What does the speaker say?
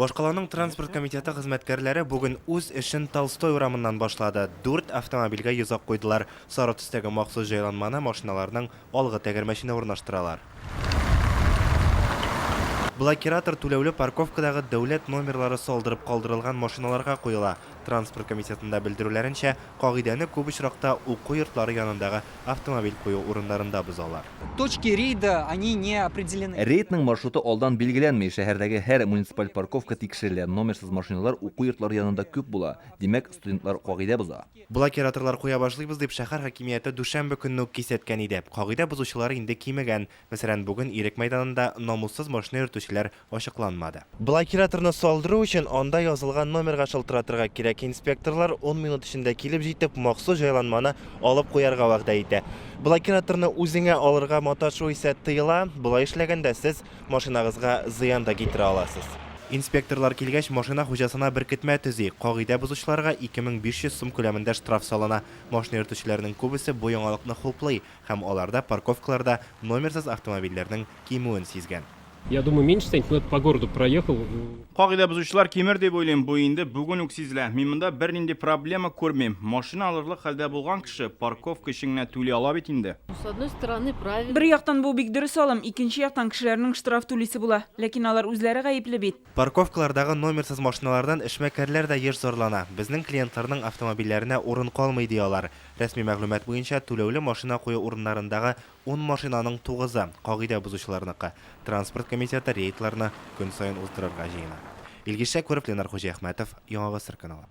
Башкаланың транспорт комитеты хезмәткәрләре бүген үз эшен Толстой урамыннан башлады. Дүрт автомобильгә йозак куйдылар. Сары төстәге махсус җайланманы машиналарның алгы тәгәрмәченә урнаштыралар. Блокиратор түләүле парковкадагы дәүләт номерлары салдырып калдырылган машиналарга куела. Транспорт комитетында белдерүләренчә, кагыйдәне күп очракта уку йортлары янындагы автомобиль кую урыннарында бозалар. Точки рейда, они не определены. Рейдның маршруты алдан билгеләнми, шәһәрдәге һәр муниципаль парковка тикшерелә, номерсыз машиналар уку йортлары янында күп була, димәк, студентлар кагыйдә боза. Блокираторлар куя башлыйбыз дип шәһәр хакимияте дүшәмбе көнне үк кисәткән иде. Кагыйдә бозучылар инде кимегән. Мәсәлән, бүген Ирек мәйданында намуссыз машина йөртүчеләр ачыкланмады. Блокираторны салдыру өчен анда язылган номерга шылтыратырга кирәк. Инспекторлар ун минут эчендә килеп җитеп, махсус җайланманы алып куярга вәгъдә итә. Блокираторны үзеңә алырга маташу исә тыела, болай эшләгәндә сез машинагызга зыян да китерә аласыз. Инспекторлар килгәч, машина хуҗасына беркетмә төзи. Кагыйдә бозучыларга 2500 сум күләмендә штраф салына. Машина йөртүчеләрнең күбесе бу яңалыкны хуплый һәм алар да парковкаларда номерсыз автомобильләрнең кимүен сизгән. Я думаю, меньше станет, но это по городу проехал. Кагыйдә бозучылар кимер дип уйлыйм, бу инде бүген үк сизелә. Мин монда бернинди проблема күрмим. Машина алырлык хәлдә булган кеше парковка өчен генә түли ала бит инде. С одной стороны, правильно. Бер яктан бу бик дөрес алым, икенче яктан кешеләрнең штраф түлисе була. Ләкин алар үзләре гаепле бит. Парковкалардагы номерсыз машиналардан эшмәкәрләр дә еш зарлана. Безнең клиентларның автомобильләренә урын калмый, ди алар. Рәсми мәгълүмат буенча, түләүле машина кую урыннарындагы Ун машинаның тугызы, кагыйдә бозучыларныкы. Транспорт комитеты рейдларны көн саен уздырырга җыена. Илгиз Шәкүров, Ленар Хуҗиәхмәтов, Яңа Гасыр каналы.